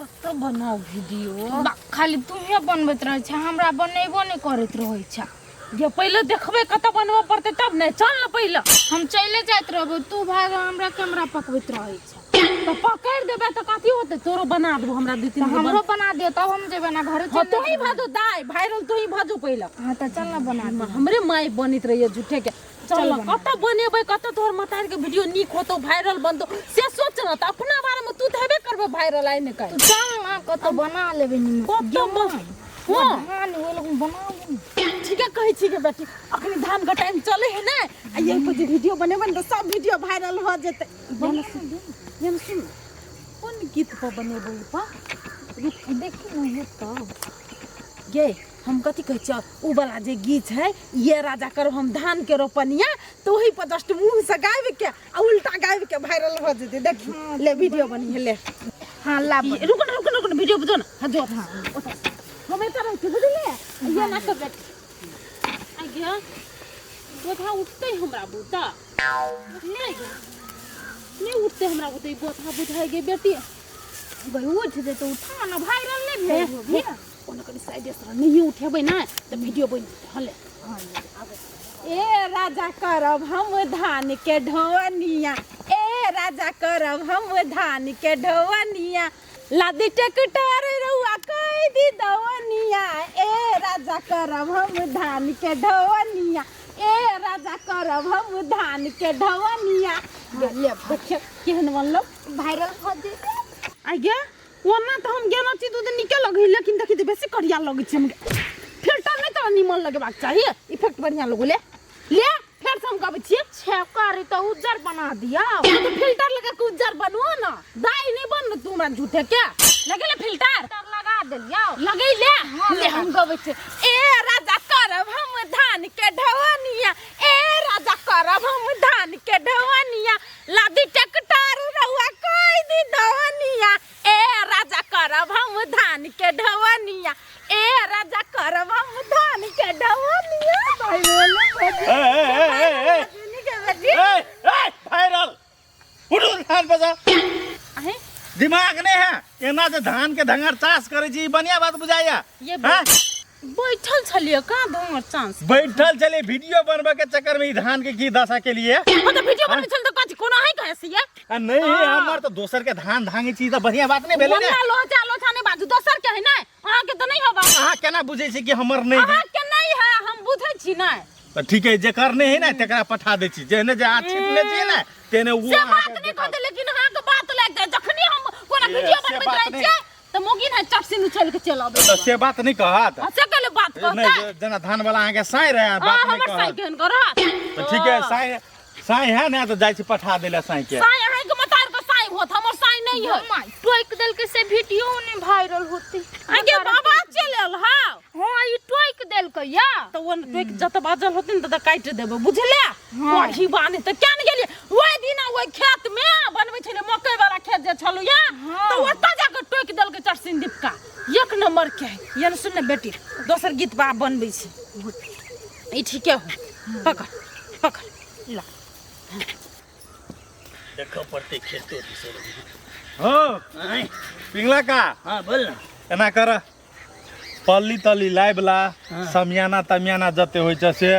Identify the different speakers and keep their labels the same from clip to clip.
Speaker 1: कतऽ बनाउ वीडियो?
Speaker 2: खाली तूहे बनबैत रहै छै, हमरा बनेबो नहि करैत रहै छै।
Speaker 1: ये पहिले देखबै कतऽ बनबऽ पड़तै तब ने। चल ने पहिले।
Speaker 2: हम चले जाइत रहबो, तू भाग, हमरा कैमरा पकबैत रहै छै।
Speaker 1: तऽ पकड़ि देबै तऽ कथी होतै? तोरो बना देबो, हमरा दू तीन
Speaker 2: तऽ
Speaker 1: गो
Speaker 2: हमरो बना दियौ, तब हम जेबै ना घरे।
Speaker 1: हाँ, तू ही भाजो दाय, वायरल तू ही भाजो पहिले।
Speaker 2: हाँ तऽ चल ना बना दे।
Speaker 1: हमरे माय बनैत रहिए झूठे के। चल ना, कतऽ बनेबै, कतऽ तोहर मतार के वीडियो नीक होतौ, वायरल बनतौ, से सोच ना। तऽ अपना बारे में तू तऽ हेबे करबै वायरल आइ ने काल्हि।
Speaker 2: तू चल ना, कतऽ बना लेबै निमन।
Speaker 1: कतऽ हाँ।
Speaker 2: धान ओहि लग बना लेबै।
Speaker 1: ठीके कहै छी गे बेटी, अखनी धान के टाइम चले है ने, आ यही पर जे वीडियो बनेबै ने तऽ सब वीडियो वायरल हो जेतै। ये सुन, ये सुन, कोन गीत पर बनेबै पा?
Speaker 2: रुक, देखी ने हेतौ।
Speaker 1: गे, हम कथी कहै छियौ, उ वाला जे गीत है, ये राजा करब हम धान के रोपनिया, तऽ ओही पर जस्ट मुँह से गाबि के आ उल्टा गाबि के वायरल हो जेतै। देखी ले, वीडियो बनी ले।
Speaker 2: हाँ, ला।
Speaker 1: रुक न, रुक न, रुक न, वीडियो बुझो ना। हाँ, जो हम एतऽ रहै छी, बुझलियै? ये ना कर बेटी। आ गया बोझा उठतै हमरा बूता नहीं गे, नहीं उठतै हमरा बूता, ई बोझा बुझाइ गे बेटी।
Speaker 2: गई उठ जेतौ, उठा ना, वायरल नहि भेल होबी।
Speaker 1: ओना कनि साइडे से नहीं उठेबै ना तऽ वीडियो बनि जेतै। हले ए राजा करब हम धान के ढोअनिया, ए राजा करब हम धान के ढोअनिया, लादी टेकटर रउआ कह दी दवनिया, ए राजा करब हम धान के ढोअनिया, ए राजा करब हम धान के ढोअनिया।
Speaker 2: ले।
Speaker 1: देखियौ केहन बनलो।
Speaker 2: वायरल भऽ जेतै।
Speaker 1: आ गे, ओना तऽ हम गेलो छी दूध नीके लगै, लेकिन देखी तऽ बेसी करिया लगै छै। हम फिल्टर नहि तऽ निमन लगेबाक चाही, इफेक्ट बढ़िया लगो। ले ले, फेर से हम गबै छियै।
Speaker 2: छेकर तऽ उज्जर बना दिया।
Speaker 1: तो फिल्टर लगा के उज्जर बनबो ना, दाई नहीं बन तू हमरा झूठे के लगेले फिल्टर।
Speaker 2: फिल्टर लगा देलियौ।
Speaker 1: लगैले?
Speaker 2: हाँ,
Speaker 1: ले।
Speaker 2: लगा।
Speaker 1: हम गबै छियै, ए राजा करब हम धान के ढवनिया, ए राजा करब हम धान के ढवनिया, लादी ट्रैक्टर रउआ कह दी दवनिया, ए राजा करब हम धान के ढवनिया, ए राजा करब हम धान के ढवनिया।
Speaker 3: ए ए ए ए ए ए ए वायरल उठू धान बजा।
Speaker 1: अहे।
Speaker 3: दिमाग नहीं है? एना जे धान के धंगर चास करे छी, ई बढ़िया बात बुझाइया?
Speaker 1: ये
Speaker 3: हाँ?
Speaker 1: बैठल छलियै, कहाँ धंगर चांस?
Speaker 3: बैठल छलियै, वीडियो बनबे के चक्कर में ई धान के की दशा के लिए।
Speaker 1: हाँ तऽ वीडियो बनबै छल तऽ कथी कोनो है कहे से ये?
Speaker 3: आ नहीं, हमर तऽ दोसर के धान धांगे छी तऽ बढ़िया बात नहीं भेलै ने।
Speaker 1: ओना लोचा लोचा नहीं बाजू, दोसर के है नै, अहाँ के तऽ नहीं होबा।
Speaker 3: अहाँ केना बुझै छी कि हमर नहीं है?
Speaker 1: अहाँ के नहीं है, हम बुझै छी नै।
Speaker 3: तऽ ठीक है, जेकर नहीं है ना तकरा पठा दै छी, जेहने जे अहाँ छिटने छियै ने तेने ओ
Speaker 1: से
Speaker 3: अहाँके
Speaker 1: बात नहीं कहते, लेकिन अहाँ के बात लागि जाय जखनी हम कोनो
Speaker 3: ए,
Speaker 1: वीडियो
Speaker 3: से
Speaker 1: बनबैत
Speaker 3: बात
Speaker 1: रहै
Speaker 3: नहि।
Speaker 1: छियै तऽ मोगी ने चपसिन उछलि के चलि अबै।
Speaker 3: तऽ से बात नहीं कहत।
Speaker 1: से कहले बात कहतै।
Speaker 3: नहीं, जेना धान वाला अहाँके साँइ रहै,
Speaker 1: अहाँ
Speaker 3: बात नहीं
Speaker 1: हमर साँइ
Speaker 3: कहत।
Speaker 1: केहन करत?
Speaker 3: तऽ ठीक है, साँइ साँइ है ने तऽ जाइ छी पठा दै लए साँइ के।
Speaker 1: साँइ अहाँके मतार के साँइ होत, हमर साँइ नहीं है।
Speaker 2: माय, टोकि देलकै से वीडियो नहि वायरल होतै।
Speaker 1: अहाँके बाबा चलि आयल हौ।
Speaker 2: हाँ, ई टोकि देलकै या।
Speaker 1: तऽ ओ टोकि जतऽ बाजल होतै ने ततऽ काटि देबै, बुझले?
Speaker 2: हाँ।
Speaker 1: कढ़ी बान्हि तऽ क्या ने गेलियै ओहि दिना, ओहि खेत मे बनबै छलियै, मकई वाला खेत जे छलौ या।
Speaker 2: हाँ।
Speaker 1: तऽ ओतऽ जाके टोकि देलकै चरसिन दीपका, एक नंबर के है। ये ने सुन ने बेटी, दोसर गीत बा बनबै छी। ई ठीके हो, पकड़ पकड़ ला।
Speaker 4: देखऽ पड़तै खेतो दिस।
Speaker 3: हो।
Speaker 4: आँय?
Speaker 3: पिंगला का।
Speaker 4: हाँ, बोल ना।
Speaker 3: एना कर, पल्ली तल्ली लाइबला।
Speaker 4: हाँ।
Speaker 3: समियाना तमियाना जते होइ छै से।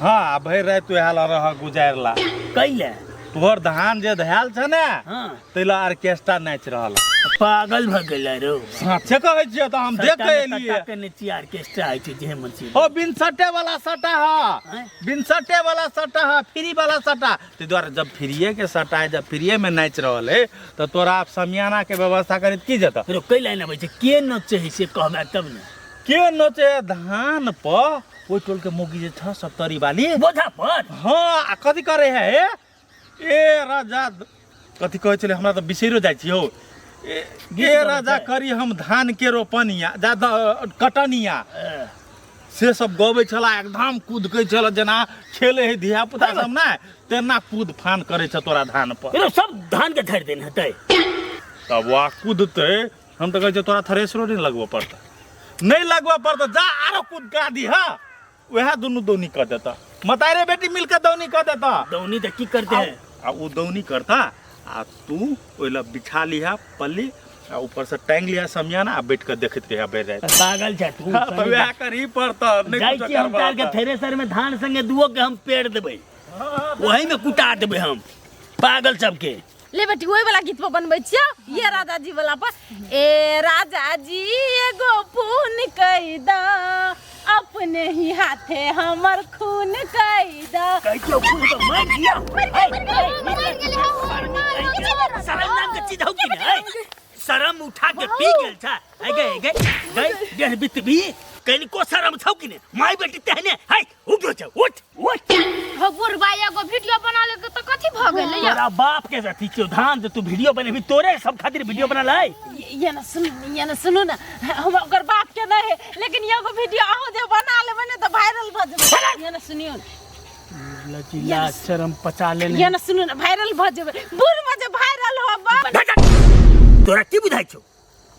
Speaker 3: हाँ, आ भरि राति उएह लए रह गुजारला।
Speaker 4: कैले?
Speaker 3: तोहर धान जे धयल छ ने,
Speaker 4: हाँ।
Speaker 3: ताहि लए ऑर्केस्ट्रा नाचि रहल।
Speaker 4: पागल भऽ गेलै रौ।
Speaker 3: साँचे कहै छियै, तऽ हम देख के एलियै।
Speaker 4: के नीचे ऑर्केस्ट्रा होइ छै, जेहे मन छी।
Speaker 3: ओ बिन सटे वाला सटा ह।
Speaker 4: आँय?
Speaker 3: बिन सटे वाला सटा ह, फ्री वाला सटा। ताहि दुआरे जब फ्रीए के सटा है, जब फ्रीए में नाचि रहल है, तऽ तोरा आब समियाना के व्यवस्था करैत की जेतऽ?
Speaker 4: रो कै लाइन अबै छै, के नचै है से कहबै तब ने।
Speaker 3: के नचे है धान पर? ओहि टोल के मौगी जे छ सप्तरी वाली।
Speaker 4: बोझा पर?
Speaker 3: हाँ, आ कथी करे है हे? ए राजा, कथी कहै छलै, हमरा तऽ बिसैरो जाइ छी हौ। ए,
Speaker 4: गीत
Speaker 3: ए
Speaker 4: गाबै
Speaker 3: राजा
Speaker 4: छै।
Speaker 3: करी हम धान के रोपनिया जा कटनिया, से सब गबै छला, एकदम कूदकै छल जेना खेले है धिया पुता सब ने, तेना कूद फान करै छ तोरा धान पर।
Speaker 4: रो सब धान के धरि देने हेतै।
Speaker 3: तब वा कूदतै, हम तऽ कहै छियै तोरा थ्रेसरो नहि लगबऽ पड़तै, नहि लगबऽ पड़तै, जा आरो कूदका दीह, वएह दुनू दौनी कऽ देतऽ, मतारे बेटी मिल कऽ दौनी कऽ देतऽ।
Speaker 4: दौनी तऽ की करते हैं?
Speaker 3: आ ओ दौनी करता आ तू ओहि लए बिछा लिहा पल्ली, आ ऊपर से टांग लिया समियाना आ बैठ के देखैत रहिया भरि राति।
Speaker 4: पागल छै तू।
Speaker 3: हाँ, तऽ वएह करही पड़तऽ, नहि
Speaker 4: जाइ
Speaker 3: कुछो
Speaker 4: छी हम
Speaker 3: करबऽ
Speaker 4: तार के
Speaker 3: तऽ।
Speaker 4: थ्रेसर में धान संगे दुओ के हम पेड़ देबै, वही में कुटा देबै हम पागल सबके।
Speaker 1: ले बेटी, ओहि वाला गीत पर बनबै छियौ, ये राजा जी वाला पर। ए राजा जी एगो फोन कहि द, अपने ही हाथे हमर खून कहि द।
Speaker 4: कहै छियौ खून के मारि दिया। शरम नाम के चीज हौ कि नहीं? शरम उठा के पी गेल छै। आइ गए गए गए देह बितबी कनिको शरम छौ कि नहीं? माय बेटी तेहने है, उठ जो, उठ उठ।
Speaker 2: हो बुढ़बा, एगो वीडियो बना ले तऽ कथी भऽ गेलै यौ?
Speaker 4: तोरा बाप के अथी छियौ धान जे तू वीडियो बनेबी, तोरे सब खातिर वीडियो बनल है।
Speaker 1: ये ना सुनू, ये ना सुनू ना, हम ओकर बाप के नहीं है, लेकिन एगो वीडियो अहूँ जे बना लेबै ने तऽ वायरल भऽ जेबै। ये ना सुनियौ ने,
Speaker 4: लचीला शरम पचा लेने।
Speaker 1: ये ना सुनू ने, वायरल भऽ जेबै बूढ़ में जे वायरल होबै।
Speaker 4: तोरा की बुझाइ छौ?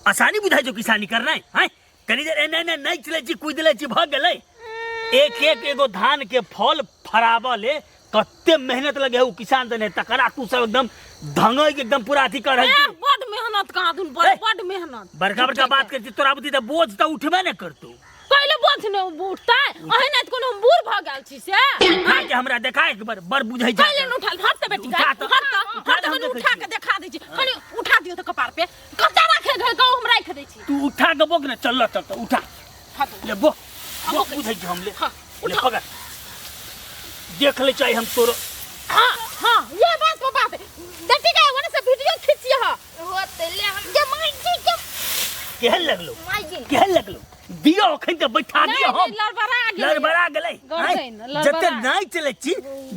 Speaker 4: आसानी बुझाइ छौ किसानी करनाइ? हैं, कनी देर एना एना नाचि लै छी, कूदि लै छी, भऽ गेलै? एक एक एगो धान के फल फराबऽ ले कते मेहनत लगे है उ किसान दने, तकरा तू सब एकदम धंगै के एकदम पूरा अथी कर रहल
Speaker 1: ए,
Speaker 4: छी।
Speaker 1: बड मेहनत कहाँ दुन
Speaker 4: ए।
Speaker 1: बड मेहनत।
Speaker 4: बड़का बड़का बात करै छी, तोरा बुद्धि तऽ बोझ तऽ उठबे ने करतौ।
Speaker 1: पहिले बोझ ने उठतै, अहिना तऽ कोनो हम बूढ़ भऽ गेल छी से?
Speaker 4: उठा के हमरा देखा एक बार, बड़ बुझै छै।
Speaker 1: पहिले ने उठा, हट तऽ बेटी,
Speaker 4: उठा तऽ,
Speaker 1: हट तऽ,
Speaker 4: उठा
Speaker 1: हट
Speaker 4: तऽ,
Speaker 1: तऽ,
Speaker 4: हम
Speaker 1: कनी
Speaker 4: देखै
Speaker 1: उठा
Speaker 4: छियै।
Speaker 1: के देखा दै छी, कनी उठा दियौ तऽ कपार पे कतऽ राखे गए कहू, हम राखि दै छी।
Speaker 4: तू उठा के बोक ने, चल चल तऽ उठा।
Speaker 1: हट।
Speaker 4: ले बोक,
Speaker 1: हाँ,
Speaker 4: बोक
Speaker 1: बोक।
Speaker 4: बुझै छी हम, ले।
Speaker 1: हाँ,
Speaker 4: ले
Speaker 1: उठा।
Speaker 4: पकड़, देख ले चाहे हम तोरो।
Speaker 1: हाँ हाँ, ये बात पर बात बेटी के ओने से वीडियो खींचिए। हाँ
Speaker 2: होते ले हम जे माय जी के।
Speaker 4: केहन लगलो?
Speaker 2: माय जी।
Speaker 4: केहन लगलो? दियो अखन तऽ बैठा
Speaker 1: नहीं
Speaker 4: दियो हम।
Speaker 1: नहीं, लड़बड़ा गेलै।
Speaker 4: लड़बड़ा गेलै।
Speaker 1: गड़
Speaker 4: आँय?
Speaker 1: गई न, लड़बड़ा।
Speaker 4: जते नहि चलै छी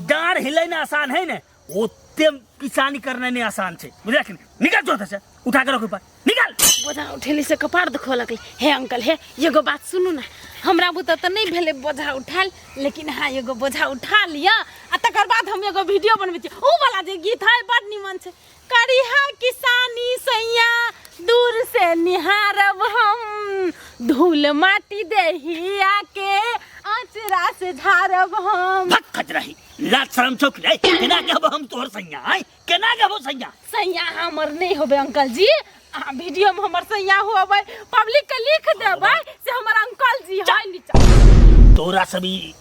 Speaker 4: डाँड़ हिलै ने आसान है ने, ओते किसानी करनाइ नहि आसान छै, बुझलक ने? निकल जो से, उठा के रख ऊपर, निकल।
Speaker 1: बोझा उठेली से कपार दुखऽ लगलै। हे अंकल, हे एगो बात सुनू ने, हमरा बुते तऽ नहि भेलै बोझा उठायल, लेकिन हाँ एगो बोझा उठा लिअ आ तकर बाद हम एगो वीडियो बनबै छी। ऊ वाला जे गीत है बड़ निमन छै, करिहा किसानी सैया दूर से निहारब हम, धूल माटी देहिया के आचरा से झारब हम।
Speaker 4: भक खचराही, लाज शरम छौ कि नहि? केना कहबो हम तोहर सैया? आँय, केना कहबो सैया?
Speaker 1: सैया हमर नहि होबै अंकल जी, अहाँ वीडियो में हमर सैया होबै, पब्लिक के लिख देबै से हमर अंकल जी है नीचा।
Speaker 4: तोरा सब ई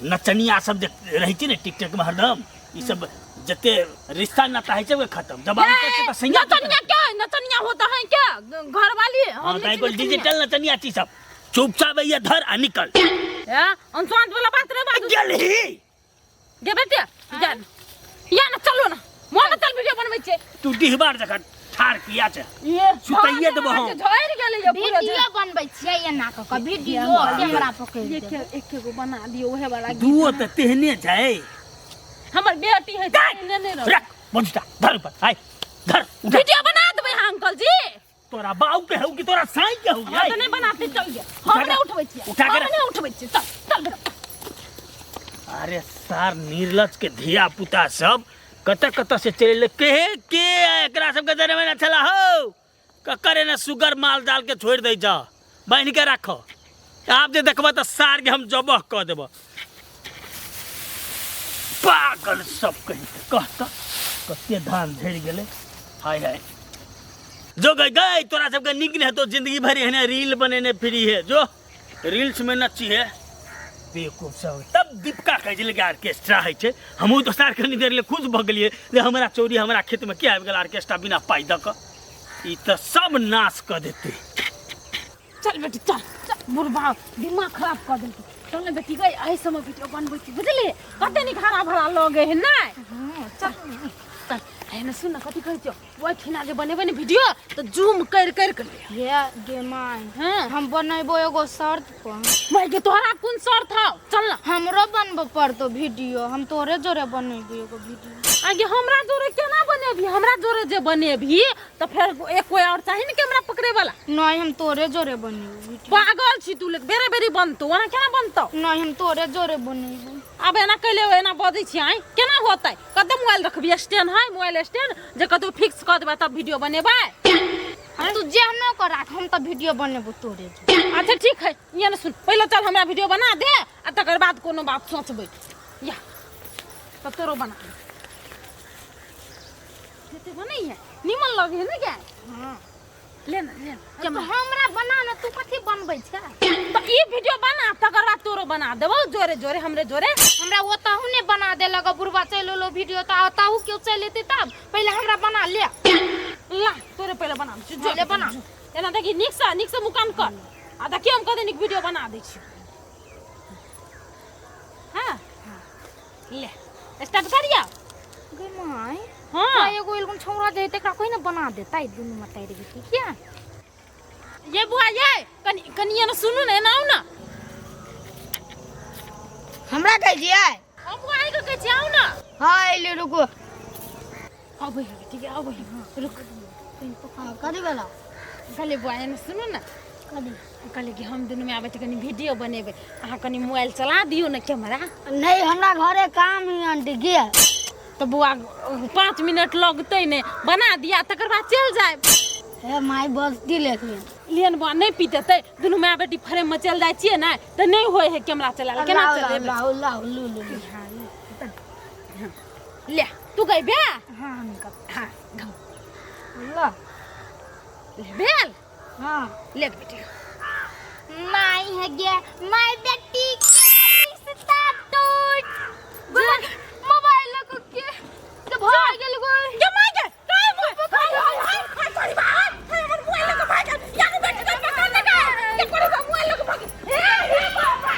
Speaker 4: नचनिया सब जे रहै छै ने टिकटॉक में हरदम, ई सब जते रिश्ता नाता है छै ओके खत्म। जब अंकल से तऽ सैया।
Speaker 1: नचनिया क्या है? नचनिया होता है क्या घर वाली?
Speaker 4: हां, तऽ एगो डिजिटल नचनिया छी सब। चुपचाप ये धर आ निकल।
Speaker 1: अनसुआंत वाला बात रे बाजू।
Speaker 4: गेलही।
Speaker 1: गे बेटे, जा या ना, चलो ना मोन, चल वीडियो बनबै छै।
Speaker 4: तू डिहबार जखन ठार किया छै?
Speaker 1: ये
Speaker 4: सुतैये देबो हम।
Speaker 1: झड़ि गेलै ये पूरा।
Speaker 2: वीडियो बनबै छियै एना कऽ कऽ वीडियो, कैमरा पकड़ि
Speaker 1: एक
Speaker 2: देबै।
Speaker 1: एक एगो बना दियौ ओहे वाला गीत।
Speaker 4: दुओ तऽ तेहने छै।
Speaker 1: हमर बेटी है तेहने नहि रहै।
Speaker 4: रख बंटा, धर ऊपर, आय धर उठा।
Speaker 1: वीडियो बना देबै अहाँ अंकल जी।
Speaker 4: तोरा बाऊ के हौ कि तोरा साई के हौ?
Speaker 1: हम तऽ नहि बनाते, चल गे, हम नहि उठबै छियै।
Speaker 4: उठा के
Speaker 1: हम
Speaker 4: रख।
Speaker 1: नहि उठबै छियै, चल चल बेटा।
Speaker 4: अरे सार निर्लज के धिया पुता सब कतऽ कतऽ से चलि एलै? के के एकरा सबके जरे में छला हो ककर एने सुगर माल जाल के छोड़ि दै जा, बान्हि के राखो। आब जे देखबऽ तऽ सार के हम जबह कऽ देबऽ। पागल सब कहि कह तऽ कते धान झड़ि गेलै। हाय हाय, जो गई गई, तोरा सबके नीक नहि हेतौ जिंदगी भरि एहने रील बनेने फ्री है, जो रील्स में नची है बेवकूफ सब। तब दीपका कहै छलै कि ऑर्केस्ट्रा होइ छै। हमहूँ दोसर कनी देर ले खुश भऽ गेलियै जे हमरा चोरी हमरा खेतमे के आबि गेल ऑर्केस्ट्रा बिना पाइ दऽ कऽ, ई तऽ सब नाश कऽ देतै।
Speaker 1: चल बेटी चल चल, बुढ़बा दिमाग खराब कऽ देलकै। चल ने बेटी गई, एहि समय वीडियो बनबै छी, बुझली? कते नीक हरा भरा लगे है नहि? चल चल। हे ने सुन ने, कथी कहै छियौ, ओहिठिना जे बनेबै ने वीडियो तऽ जूम करि करि कऽ लिअ।
Speaker 2: हे गे my.
Speaker 1: हाँ।
Speaker 2: हम बनेबो एगो शर्त पर।
Speaker 1: माय गे, तोहरा कोन शर्त हौ? चल ना।
Speaker 2: हमरो बनबऽ पड़तौ वीडियो, हम तोरे जोरे बनेबो एगो वीडियो।
Speaker 1: आगे हमरा जोरे केना बनेबही? हमरा जोरे जे बनेबही तऽ फेर एक कोई और चाही ने कैमरा पकड़े वाला।
Speaker 2: नहीं, हम तोरे जोरे बनेबो वीडियो।
Speaker 1: पागल छी तू, लेकिन बेरे बेरी बनतौ, ओना केना बनतौ?
Speaker 2: नहीं, हम तोरे जोरे बनेबो।
Speaker 1: आब एना कैले एना बजै छी, आँय केना होतै? कतऽ मोबाइल रखबी? स्टैंड है मोबाइल स्टैंड जे कतौ फिक्स कऽ देबै तब वीडियो बनेबै?
Speaker 2: तू जेहनो कर राख, हम तऽ वीडियो बनेबो तोरे जोरे।
Speaker 1: अच्छा ठीक है, ये ने सुन, पहिले चल हमरा वीडियो बना दे आ तकर बाद कोनो बात सोचबै। या तब तोरो बना दे। जते बनै है निमन लगे है ने गे?
Speaker 2: हाँ।
Speaker 1: ले ना ले ना
Speaker 2: तो हमरा बना ना, तू कथी बनबै छै?
Speaker 1: तो ई वीडियो बना, तकर बाद तोरो बना देबो, जोरे जोरे हमरे जोरे।
Speaker 2: हमरा ओतहु ने बना देलक, बुढ़वा चलि एलो वीडियो तऽ ओतहु केओ चलि एतै तब। पहिले हमरा बना ले।
Speaker 1: ला तोरे पहिले बना दै छियौ, जो।
Speaker 2: ले बना।
Speaker 1: एना देखी, नीक से नीक से मुकान कर आ देखियौ हम कते नीक वीडियो बना दै छियौ। हाँ ले, स्टार्ट करिया।
Speaker 2: गे माय।
Speaker 1: हाँ।
Speaker 2: एगो एलगुन छौड़ा जे तकरा कोई ने बना देतै, दुनू मतारि बेटी किया।
Speaker 1: ये बुआ ये कनि कनि एना सुनू ने, एना आउ ना।
Speaker 5: हमरा कहै छियै?
Speaker 1: हम बुआ के कहै छियै, आउ ना।
Speaker 5: हाँ एलियै, रुकू।
Speaker 1: अबै है ठीक है, अबै है, रुक।
Speaker 5: हाँ, कथी भेला?
Speaker 1: कहलियै बुआ एना सुनू ने।
Speaker 5: कथी?
Speaker 1: कहलियै कि हम दुनूमे आबै छी, कनि वीडियो बनेबै, अहाँ कनि मोबाइल चला दियौ ने कैमरा।
Speaker 5: नहीं, हमरा घरे काम है आंटी की।
Speaker 1: तऽ बुआ 5 मिनट लगतै ने, बना दिया तकर बाद चलि जायब।
Speaker 5: हे माय, बस्ती लेकिन
Speaker 1: लियन बुआ, नहि पीतेतै, दुनू माय बेटी फ्रेममे चलि जाइ छियै ने तऽ नहि होइ है कैमरा चलायल, केना चलेबै?
Speaker 5: लाउ लाउ, लू लू लू।
Speaker 1: ले तू गइबे?
Speaker 2: हाँ हम गब।
Speaker 1: हाँ गाउ।
Speaker 5: ला।
Speaker 1: ले भेल।
Speaker 5: हाँ।
Speaker 1: ले बेटी।
Speaker 2: माय है गे माय बेटी के रिश्ता टूट मोबाइल को के के भाग गेल गो।
Speaker 1: गे माय गे, काय मोय हाय हाय हाय हाय, सॉरी बा, हाय हमर मोबाइल लके भाग गेल। यानी बेटी के पकड़ ले गे, के करे बा मोबाइल लके भाग। हे हे बाबा।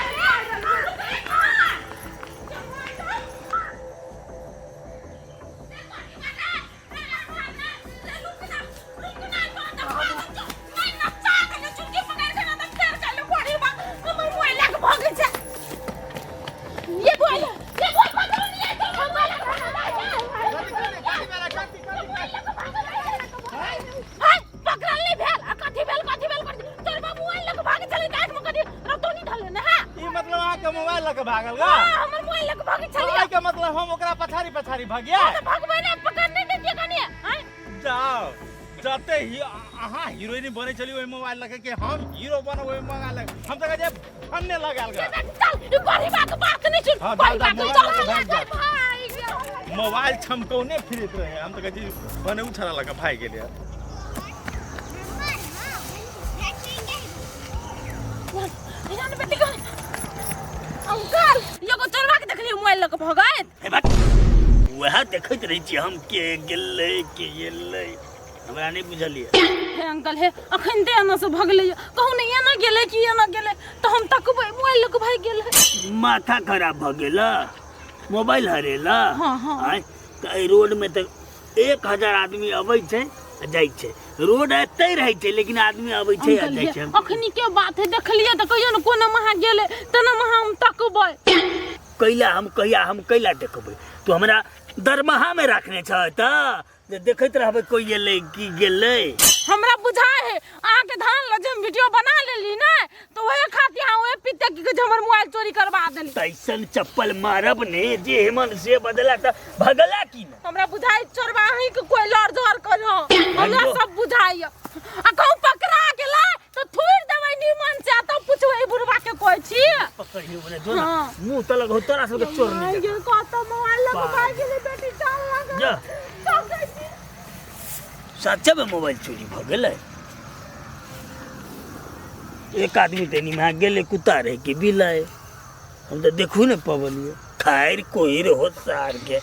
Speaker 3: ई मतलब अहाँ के मोबाइल लऽ के भागल गा? एहि के मतलब हम ओकरा पछाड़ी पछाड़ी भागिया जाओ। जते ही अहाँ हीरोइन बनै छली ओहि मोबाइल लऽ के, कि हम हीरो बनब ओहि मोबाइल लऽ के, हम तऽ कहै छियै फन्ने लगायल गा। हाँ, जाओ, जाओ, मोबाइल लऽ के भागि जाओ। मोबाइल छमकौने फिरैत रहे, हम तऽ कहै छी भने उ छड़ा लऽ के भागि गेलै।
Speaker 1: अंकल, एगो चोरबा के देखलियै मोबाइल लऽ के भगैत।
Speaker 4: हे बात, वएह देखैत रहै छी हम, के गेलै के एलै हमरा नहि बुझलियै।
Speaker 1: हे अंकल, हे अखन ते एना से भगलै, कहू ने एना गेलै कि एना गेलै तऽ हम तकबै, मोबाइल लऽ के भागि गेलै।
Speaker 4: माथा खराब भऽ गेल, मोबाइल हरेला?
Speaker 1: हाँ, हाँ।
Speaker 4: आँय, तऽ एहि रोडमे तऽ 1000 आदमी अबै छै आ जाइ छै, रोड एतै रहै छै लेकिन आदमी अबै छै आ
Speaker 1: अंकल
Speaker 4: जाइ
Speaker 1: हे
Speaker 4: छै।
Speaker 1: अखनी के बात है, देखलियै तऽ कहियो ने कोना महा गेलै तेना महा हम तकबै।
Speaker 4: कैला हम कहिया हम कैला देखबै? तू हमरा दरमाहामे राखने छ तऽ जे देखैत रहबै कोइ एलै की गेलै?
Speaker 1: हमरा बुझाय है अहाँके धान लऽ जे हम वीडियो बना लेली ने तऽ ओहे खातिर अहाँ ओहे पीते की कहै छै हमर मोबाइल चोरी करवा देली।
Speaker 4: तैसन चप्पल मारब ने जे हेमन से बदला तऽ भगला की ने।
Speaker 1: हमरा बुझाय चोरबा अहीं के कोई लड़ झड़ करो, हमरा
Speaker 4: भागियो।
Speaker 1: सब बुझाय आ कहूँ पकड़ा गेला तऽ थुरि देबै निमन से, आ तब पुछबै बुढ़बा के कोइ छी।
Speaker 4: पकड़ियो बोले जो ना।
Speaker 1: हाँ।
Speaker 4: मुंह तलक हो तोरा सबके चोर नहीं।
Speaker 1: ये कहता मोबाइल लऽ के भागि गेलै बेटी, चल लगा।
Speaker 4: जा।
Speaker 1: तकै छी।
Speaker 4: सच्चे में मोबाइल चोरी भऽ गेलै। एक आदमी तऽ निमा गेलै, कुत्ता रहै कि बिलाइ हम तऽ देखू ने पबलियै। खैर कोई रहो, सार के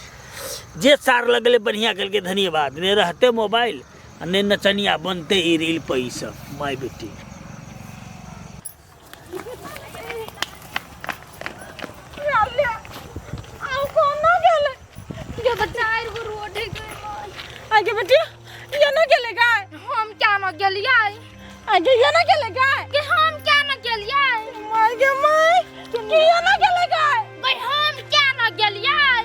Speaker 4: जे सार लगलै बढ़िया केलकै, धन्यवाद। ने रहतै मोबाइल आ ने नचनिया बनतै ई रील पर ई सब माय बेटी।
Speaker 1: आउ कोना गेलै?
Speaker 2: गे बच्चा, आइ गो रोड है गे माय।
Speaker 1: आगे बेटी, ये ना गेलै गाय?
Speaker 2: हम क्या न गेलियै।
Speaker 1: आगे ये ना गेलै गाय?
Speaker 2: के हम क्या न गेलियै।
Speaker 1: माय गे माय, कि ये ना गेलै गाय?
Speaker 2: गई हम क्या न गेलियै।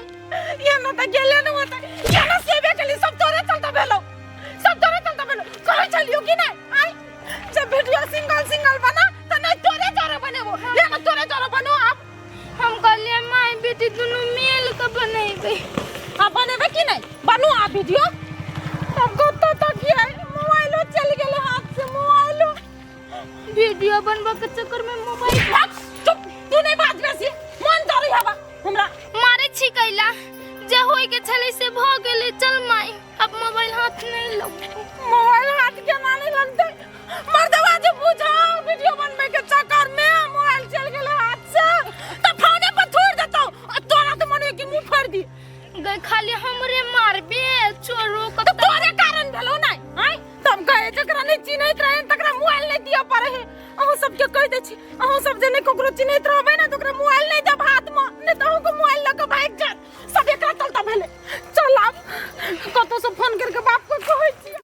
Speaker 1: ये ना तऽ गेलै ने होतै, ये ना सेबे केली, सब तोरे चलते भेलौ, सब तोरे चलते भेलौ। कहै छलियौ कि नहि आइ जब वीडियो सिंगल सिंगल बना तऽ नहि तोरे जोरे बनेबो, ये ना तोरे जोरे बनो आब।
Speaker 2: हम कहलियै माय बेटी दुनू मिल के बनेबै।
Speaker 1: आ बनेबै कि नहि बनू आ वीडियो? तब कतऽ तक ये मोबाइलो चलि गेलै हाथ से, मोबाइलो।
Speaker 2: वीडियो बनबऽ के चक्कर में मोबाइल।
Speaker 1: भाग, चुप, तू नहि बाज बेसी, मन डरै हवा हमरा।
Speaker 2: मारे छी कैला, जे होय के छलै से भऽ गेलै। चल माय, अब मोबाइल हाथ नहीं लगतै।
Speaker 1: मोबाइल हाथ केना नहि लगतै? नहि चिन्हैत रहे तकरा मोबाइल नहि दिअ पड़े है। अहूँ सबके कहि दै छी, अहूँ सब जे नहि ककरो चिन्हैत रहबै ने तऽ ओकरा मोबाइल नहि